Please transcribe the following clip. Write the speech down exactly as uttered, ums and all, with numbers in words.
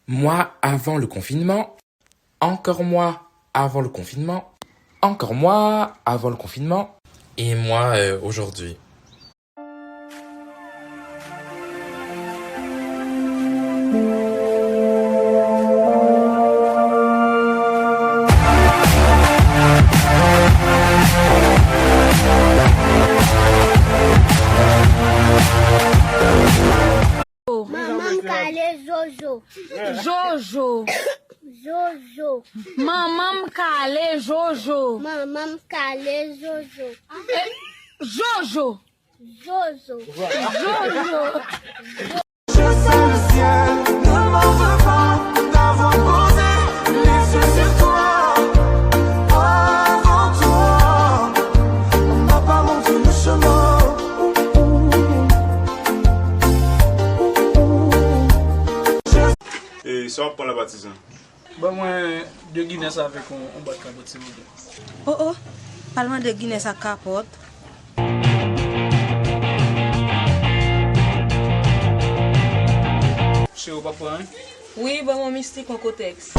Moi avant le confinement. Encore moi avant le confinement. Encore moi avant le confinement. Et moi, euh, aujourd'hui. Manman m kale Jojo. Jojo. Jojo. Manman m kale Jojo. Manman m kale Jojo. Eh, Jojo. Jojo. Jojo. Je sais le ciel ne m'en veut pas d'avoir posé les yeux sur toi. Avant toi, on m'a pas montré le chemin. E sa w ap pran la, patizan? Ban mwen de Guinness avèk yon, yon bwat kapòt, silvouplè. Oh, oh, pa l mande Guinness ak kapòt. Cheri, w p ap pran anyen? Wi, ban mwen mistik, yon kotèks.